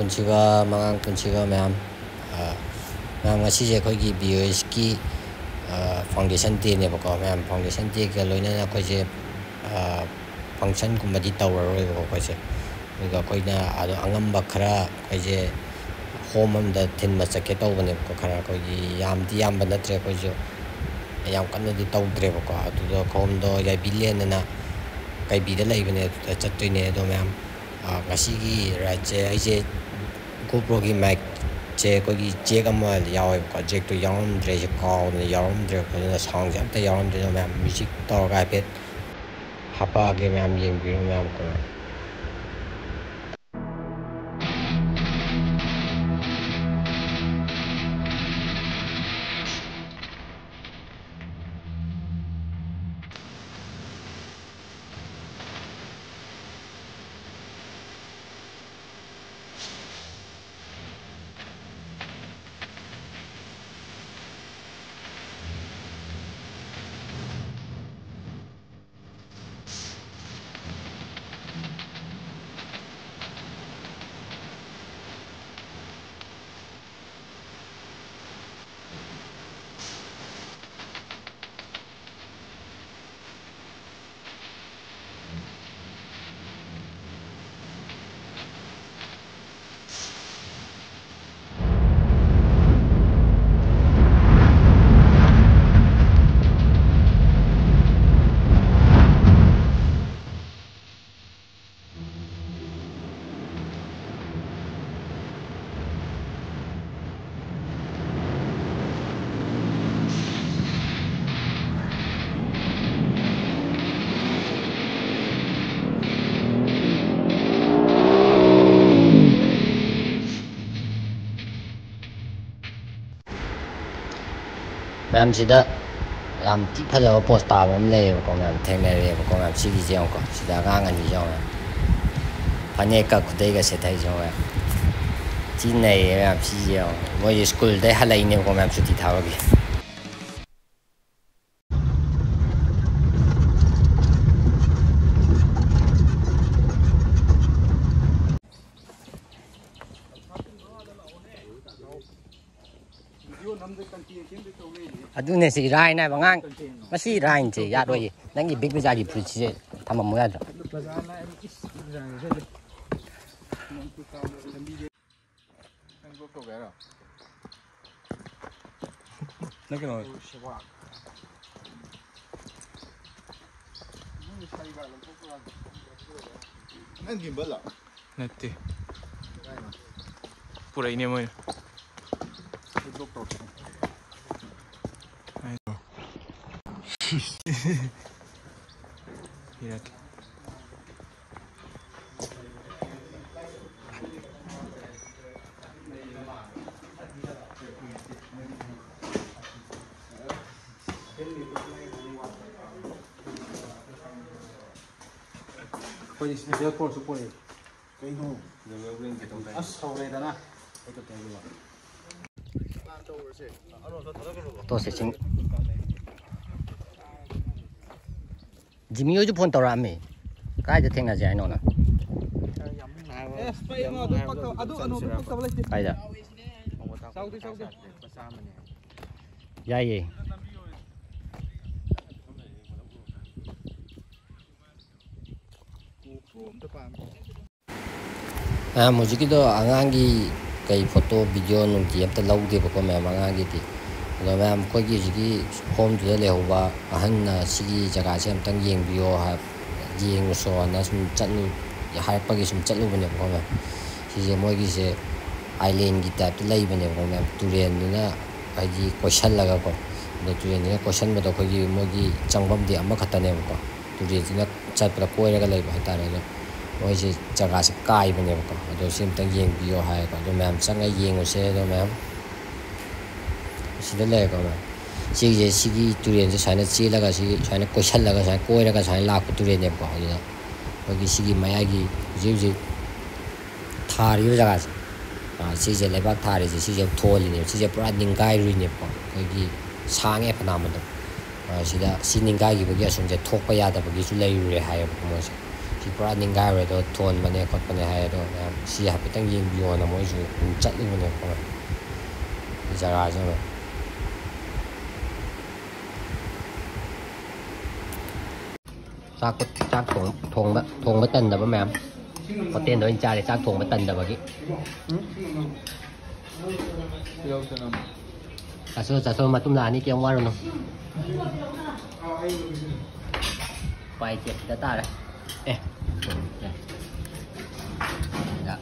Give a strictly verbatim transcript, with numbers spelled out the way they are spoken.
ꯄꯨꯟꯁꯤꯕ, ꯃꯉꯥꯡ ꯄꯨꯟꯁꯤꯕ ꯃꯌꯥꯝ, ꯑ, ꯃꯌꯥꯝ, ꯉꯁꯤꯁꯦ ꯑꯩꯈꯣꯏꯒꯤ ꯕꯤ ꯑꯣ ꯑꯦꯁꯀꯤ, ꯑ, foundation dayꯅꯦꯕꯀꯣ꯫ ꯃꯌꯥꯝ, foundation dayꯒ ꯂꯣꯏꯅꯅ ꯑꯩꯈꯣꯏꯁꯦ, ꯑ, functionꯒꯨꯝꯕꯗꯤ ꯇꯧꯔꯔꯣꯏꯕꯀꯣ ꯑꯩꯈꯣꯏꯁꯦ꯫ ꯑꯗꯨꯒ ꯑꯩꯈꯣꯏꯅ ꯑꯗꯣ ꯑꯉꯝꯕ ꯈꯔ ꯑꯩꯈꯣꯏꯁꯦ home ꯑꯝꯗ ꯊꯤꯟꯕ ꯆꯠꯀꯦ ꯇꯧꯕꯅꯦꯕꯀꯣ꯫ ꯈꯔ ꯑꯩꯈꯣꯏꯒꯤ ꯌꯥꯝꯗꯤ ꯌꯥꯝꯕ ꯅꯠꯇ꯭ꯔꯦ ꯑꯩꯈꯣꯏꯁꯨ, ꯌꯥꯝ ꯀꯟꯅꯗꯤ ꯇꯧꯗ꯭ꯔꯦꯕꯀꯣ꯫ ꯑꯗꯨꯗ homeꯗꯣ ꯌꯥꯏꯕꯤ ꯂꯦꯟ ꯑꯅ ꯀꯩꯕꯤꯗ ꯂꯩꯕꯅꯦ, ꯑꯗꯨꯗ ꯆꯠꯇꯣꯏꯅꯦ꯫ ꯑꯗꯣ ꯃꯌꯥꯝ, ꯑ, ꯉꯁꯤꯒꯤ rideꯁꯦ ꯑꯩꯁꯦ GoProꯒꯤ micꯁꯦ ꯑꯩꯈꯣꯏꯒꯤ jack ꯑꯃ ꯌꯥꯎꯋꯦꯕꯀꯣ, jackꯇꯣ ꯌꯥꯎꯔꯝꯗ꯭ꯔꯦ, ꯑꯩꯁꯦ ꯀꯥꯎꯗꯅ ꯌꯥꯎꯔꯝꯗ꯭ꯔꯦꯕꯀꯣ꯫ ꯑꯗꯨꯅ soundꯁꯦ ꯑꯝꯇ ꯌꯥꯎꯔꯝꯗ꯭ꯔꯦ꯫ ꯑꯗꯣ ꯃꯌꯥꯝ, music ꯇꯧꯔꯒ ꯍꯥꯏꯐꯦꯠ ꯍꯥꯄꯛꯑꯒꯦ ꯃꯌꯥꯝ, ꯌꯦꯡꯕꯤꯔꯣ ꯃꯌꯥꯝ ꯀꯣ꯫ ꯃꯌꯥꯝꯁꯤꯗ ꯌꯥꯝ ꯊꯤ ꯐꯖꯕ post ꯇꯥꯕ ꯑꯃ ꯂꯩꯌꯦꯕꯀꯣ ꯃꯌꯥꯝ, ꯊꯦꯡꯅꯔꯦꯕꯀꯣ ꯃꯌꯥꯝ꯫ ꯁꯤꯒꯤꯁꯦ ꯌꯦꯡꯉꯨꯀꯣ, ꯁꯤꯗ ꯑꯉꯥꯡ ꯑꯅꯤꯁꯦ ꯌꯦꯡꯉꯣ ꯃꯌꯥꯝ, ꯐꯅꯦꯛꯀ ꯈꯨꯗꯩꯒ ꯁꯦꯠꯊꯩꯁꯦ ꯌꯦꯡꯉꯣ ꯃꯌꯥꯝ꯫ ꯊꯤ ꯅꯩꯌꯦ ꯃꯌꯥꯝ꯫ ꯁꯤꯁꯦ ꯌꯦꯡꯉꯣ, ꯃꯣꯏꯁꯦ schoolꯗꯩ ꯍꯜꯂꯛꯏꯅꯦꯕꯀꯣ ꯃꯌꯥꯝ, ꯁꯨꯇꯤ ꯊꯥꯕꯒꯤ꯫ ꯑꯗꯨꯅꯦ ꯁꯤ ꯔꯥꯏꯟ ꯍꯥꯏꯕ ꯑꯉꯥꯡ꯫ ꯃꯁꯤ ꯔꯥꯏꯟꯁꯦ ꯌꯥꯔꯣꯏꯌꯦ꯫ ꯅꯪꯒꯤ ꯕꯤꯛ ꯕꯖꯥꯔꯒꯤ ꯐꯨꯔꯤꯠꯁꯦ ꯊꯝꯃꯝꯃꯨ ꯌꯥꯗ꯭ꯔꯣ? ꯅꯪ ꯀꯩꯅꯣ꯫ ꯅꯪ ꯒꯤꯝꯕꯜꯂꯣ? ꯅꯠꯇꯦ꯫ ꯄꯨꯔꯛꯏꯅꯦ ꯃꯣꯏꯅ꯫ ꯄꯤꯔꯛꯀꯦ꯫ ꯑꯩꯈꯣꯏꯗꯤ special force ꯁꯨ ꯄꯨꯔꯛꯏ꯫ ꯀꯩꯅꯣ? ꯑꯁ, ꯍꯧꯔꯦꯗꯅ꯫ ꯇꯣꯁꯦ ꯆꯤꯡ꯫ ꯖꯤꯃꯤ ꯍꯣꯏꯁꯨ ꯐꯣꯟ ꯇꯧꯔꯛꯑꯝꯃꯤ꯫ ꯀꯥꯏꯗ ꯊꯦꯡꯅꯁꯦ ꯍꯥꯏꯅꯣꯅ? ꯑꯦꯁ, ꯄꯩ ꯑꯃ ꯑꯗꯨ ꯄꯛꯇꯕ, ꯑꯗꯨ ꯑꯅꯨꯕ ꯄꯛꯇꯕ ꯂꯩꯇꯦ꯫ ꯀꯥꯏꯗ? ꯆꯥꯎꯗꯦ, ꯆꯥꯎꯗꯦ꯫ ꯌꯥꯏꯌꯦ꯫ ꯃꯌꯥꯝ, ꯍꯧꯖꯤꯛꯀꯤꯗꯣ ꯑꯉꯥꯡꯒꯤ ꯀꯩ ꯐꯣꯇꯣ, ꯚꯤꯗꯤꯑꯣ ꯅꯨꯡꯗꯤ ꯑꯝꯇ ꯂꯧꯗꯦꯕꯀꯣ ꯃꯌꯥꯝ, ꯑꯉꯥꯡꯒꯤꯗꯤ꯫ ꯑꯗꯣ ꯃꯌꯥꯝ, ꯑꯩꯈꯣꯏꯒꯤ ꯍꯧꯖꯤꯛꯀꯤ ꯍꯣꯝꯗꯨꯗ ꯂꯩꯍꯧꯕ ꯑꯍꯟꯅ ꯁꯤꯒꯤ ꯖꯒꯥꯁꯦ ꯑꯝꯇꯪ ꯌꯦꯡꯕꯤꯌꯣ ꯍꯥꯏ-, ꯌꯦꯡꯉꯨꯁꯣꯅ ꯁꯨꯝ ꯆꯠꯂꯨ-, ꯍꯥꯏꯔꯛꯄꯒꯤ ꯁꯨꯝ ꯆꯠꯂꯨꯕꯅꯦꯕꯀꯣ ꯃꯌꯥꯝ꯫ ꯁꯤꯁꯦ ꯃꯣꯏꯒꯤꯁꯦ ꯑꯥꯏꯂꯦꯟꯒꯤ ꯇꯥꯏꯞꯇ ꯂꯩꯕꯅꯦꯕꯀꯣ ꯃꯌꯥꯝ, ꯇꯨꯔꯦꯟꯗꯨꯅ ꯍꯥꯏꯗꯤ ꯀꯣꯏꯁꯜꯂꯒꯀꯣ꯫ ꯑꯗꯣ ꯇꯨꯔꯦꯟꯁꯤꯅ ꯀꯣꯏꯁꯟꯕꯗꯣ ꯑꯩꯈꯣꯏꯒꯤ ꯃꯣꯏꯒꯤ ꯆꯪꯐꯝꯗꯤ ꯑꯃꯈꯛꯇꯅꯦꯕꯀꯣ꯫ ꯇꯨꯔꯦꯟꯁꯤꯅ ꯆꯠꯄꯗ ꯀꯣꯏꯔꯒ ꯂꯩꯕ ꯍꯥꯏꯇꯥꯔꯦ꯫ ꯑꯗꯣ ꯃꯣꯏꯁꯦ ꯖꯒꯥꯁꯦ ꯀꯥꯏꯕꯅꯦꯕꯀꯣ꯫ ꯑꯗꯣ ꯁꯤ ꯑꯝꯇꯪ ꯌꯦꯡꯕꯤꯌꯣ ꯍꯥꯏꯌꯦꯀꯣ꯫ ꯑꯗꯣ ꯃꯌꯥꯝ ꯆꯪꯉ ꯌꯦꯡꯉꯨꯁꯦ꯫ ꯑꯗꯣ ꯃꯌꯥꯝ ꯁꯤꯗ ꯂꯩꯔꯦꯀꯣ ꯃꯌꯥꯝ꯫ ꯁꯤꯒꯤꯁꯦ, ꯁꯤꯒꯤ ꯇꯨꯔꯦꯟꯁꯦ ꯁꯨꯃꯥꯏꯅ ꯆꯦꯜꯂꯒ, ꯁꯤ ꯁꯨꯃꯥꯏꯅ ꯀꯣꯏꯁꯜꯂꯒ, ꯁꯨꯃꯥꯏꯅ ꯀꯣꯏꯔꯒ ꯁꯨꯃꯥꯏꯅ ꯂꯥꯛꯄ ꯇꯨꯔꯦꯟꯅꯦꯕꯀꯣ꯫ ꯑꯗꯨꯗ ꯑꯩꯈꯣꯏꯒꯤ ꯁꯤꯒꯤ ꯃꯌꯥꯏꯒꯤ ꯍꯧꯖꯤꯛ ꯍꯧꯖꯤꯛ ꯊꯥꯔꯤꯕ ꯖꯒꯥꯁꯦ, ꯑ, ꯁꯤꯁꯦ ꯂꯩꯕꯥꯛ ꯊꯥꯔꯤꯁꯦ, ꯁꯤꯁꯦ ꯊꯣꯜꯂꯤꯅꯦꯕ꯫ ꯁꯤꯁꯦ ꯄꯨꯔꯥ ꯅꯤꯡꯒꯥꯏꯔꯨꯔꯤꯅꯦꯕꯀꯣ꯫ ꯑꯩꯈꯣꯏꯒꯤ ꯁꯥꯡꯉꯦ ꯐꯅꯌꯥꯝ ꯑꯗꯨꯝ꯫ ꯑ, ꯁꯤꯗ ꯁꯤ ꯅꯤꯡꯒꯥꯏꯈꯤꯕꯒꯤ ꯑꯁꯣꯝꯁꯦ ꯊꯣꯛꯄ ꯌꯥꯗꯕꯒꯤꯁꯨ ꯂꯩꯔꯨꯔꯦ ꯍꯥꯏꯌꯦꯕꯀꯣ ꯃꯣꯏꯁꯦ꯫ ꯁꯤ ꯄꯨꯔꯥ ꯅꯤꯡꯒꯥꯏꯔꯨꯔꯦ, ꯑꯗꯣ ꯊꯣꯟꯕꯅꯦ ꯈꯣꯠꯄꯅꯦ ꯍꯥꯏ꯫ ꯑꯗꯣ ꯃꯌꯥꯝ ꯁꯤ ꯍꯥꯏꯐꯦꯠꯇꯪ ꯌꯦꯡꯕꯤꯌꯣꯅ ꯃꯣꯏꯁꯨ ꯑꯗꯨꯝ ꯆꯠꯂꯤꯕꯅꯦꯕꯀꯣ꯫ ꯖꯒꯥꯁꯦ ꯑꯃ꯫ ꯆꯥꯛ ꯆꯥꯛ ꯊꯣꯡ- ꯊꯣꯡꯕ ꯊꯣꯡꯕ ꯇꯟꯗꯕ ꯃꯌꯥꯝ ꯍꯣꯇꯦꯜꯗ ꯑꯣꯏꯅ ꯆꯥꯔꯦ, ꯆꯥꯛ ꯊꯣꯡꯕ ꯇꯟꯗꯕꯒꯤ꯫ ꯇꯤꯜꯍꯧ ꯆꯅꯝ꯫ ꯆꯥꯁꯤꯜꯂꯣ ꯆꯥꯁꯤꯜꯂꯣ, ꯃꯇꯨꯡ ꯂꯥꯛꯑꯅꯤ, ꯀꯩꯝ ꯋꯥꯔꯨꯅꯨ꯫ ꯎꯄꯥꯏ ꯂꯩꯇꯦ, ꯁꯤꯗ ꯇꯥꯔꯦ꯫ ꯑꯦ, ꯁꯤꯗ꯫